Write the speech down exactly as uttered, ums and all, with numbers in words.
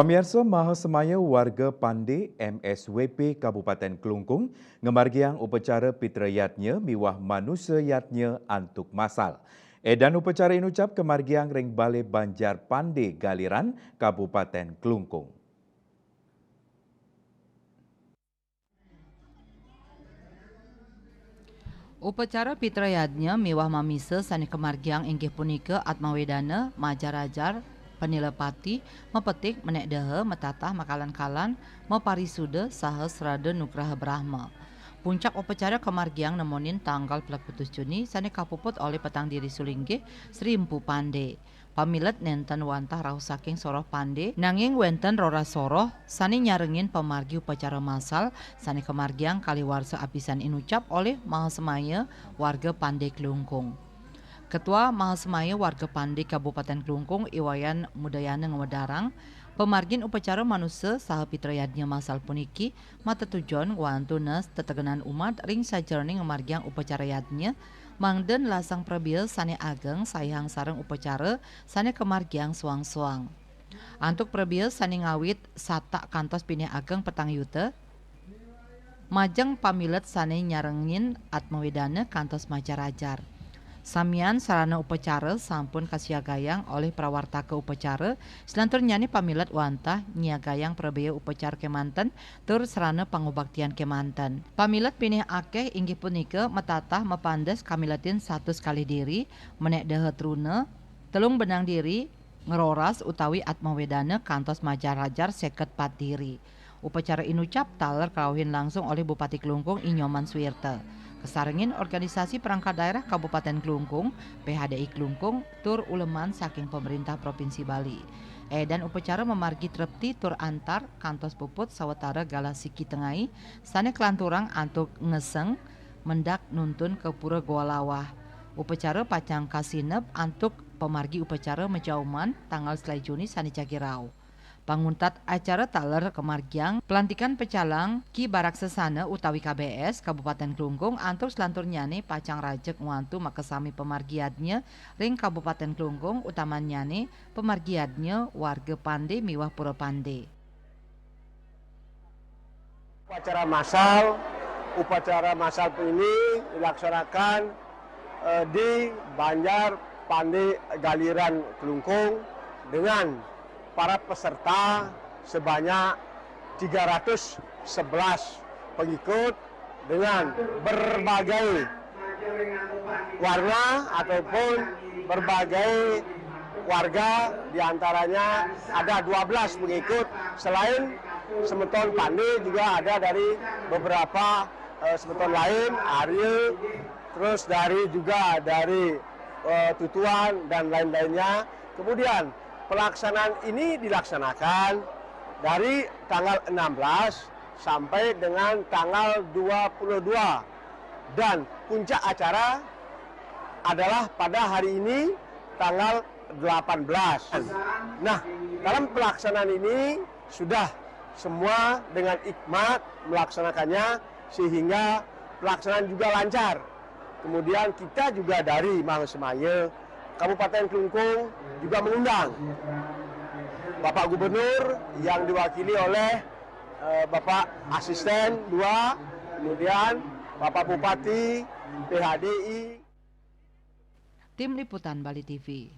Pamiarsa, maha semaya warga Pande M S W P Kabupaten Klungkung ngamargiang upacara Pitra Yadnya miwah Manusa Yadnya antuk massal. Édan upacara inucap kamargiang ring Balé Banjar Pande Galiran, Kabupaten Klungkung. Upacara Pitra Yadnya miwah mamisa sané kamargiang inggih punika Atmawedana, Majarajar, Panilepati, Mapetik, Menék Daha, Matatah, Makalan-kalan, Maparisuda, saha Srada Nugraha Brahma. Puncak upacara kamargiang nemonin tanggal plekutus Juni sané kapuput olih Petang Diri Sulinggih, Sri Empu Pande. Pamilet nénten wantah rauh saking soroh Pande, nanging wénten roras soroh sané nyarengin pamargi upacara massal sané kamargiang kalih warsa apisan inucap olih Mahasemaya warga Pande Klungkung. Ketua Mahasemaya warga Pande Kabupaten Klungkung, I Wayan Mudayana, ngwedarang, pamargin upacara manusa saha Pitra Yadnya massal puniki matetujon ngwantu nes tetegenan umat ring sajeroning ngamargiang upacara yadnya, mangda nelasang prabéa sané ageng saihang sareng upacara sané kamargiang soang-soang. Antuk prabéa sané ngawit satak kantos pinih ageng petang yuta, majeng pamilet sané nyarengin Atmawedana kantos Majarajar. Samian sarana upacara sampun kasiagayang olih prawartaka upacara, salanturnyané pamilet wantah nyiagayang prabéa upacara kémanten tur sarana pangubaktian kémanten. Pamilet pinih akéh inggih punika matatah mapandes kamiletin satus kalih diri, menék daha truna, telung benang diri, ngroras utawi Atmawedana kantos Majarajar séket pat diri. Upacara inucap taler karauhin langsung olih Bupati Klungkung, I Nyoman Suwirta. Kasarengin organisasi perangkat daerah Kabupaten Klungkung, P H D I Klungkung, tur uleman saking pemerintah Provinsi Bali. Édan upacara mamargi trepti tur antar kantos puput sawatara galah siki tengai sané kalanturang antuk ngeseng mendak nuntun ka Pura Goa Lawah. Upacara pacang kasineb antuk pamargi upacara majauman tanggal selaé Juni sané jagi rauh. Panguntat acara taler kamargiang pelantikan pecalang Ki Baraksasana utawi K B S Kabupaten Klungkung antuk salanturnyané pacang rajeg ngwantu makasami pamargi yadnya ring Kabupaten Klungkung, utamannyané pamargi yadnya warga Pande miwah Pura Pande. Upacara massal, upacara massal ini dilaksanakan, eh, di Banjar Pande Galiran Klungkung dengan para peserta sebanyak tiga ratus sebelas pengikut dengan berbagai warna ataupun berbagai warga, diantaranya ada dua belas pengikut. Selain semeton Pande, juga ada dari beberapa, eh, semeton lain, Arya, terus dari, juga dari, eh, Tutuan dan lain-lainnya. Kemudian pelaksanaan ini dilaksanakan dari tanggal enam belas sampai dengan tanggal dua puluh dua, dan puncak acara adalah pada hari ini, tanggal delapan belas. Nah, dalam pelaksanaan ini sudah semua dengan hikmat melaksanakannya, sehingga pelaksanaan juga lancar. Kemudian kita juga dari Mahasemaya Kabupaten Klungkung juga mengundang Bapak Gubernur yang diwakili oleh, eh, Bapak Asisten dua, kemudian Bapak Bupati, P H D I. Tim Liputan Bali T V.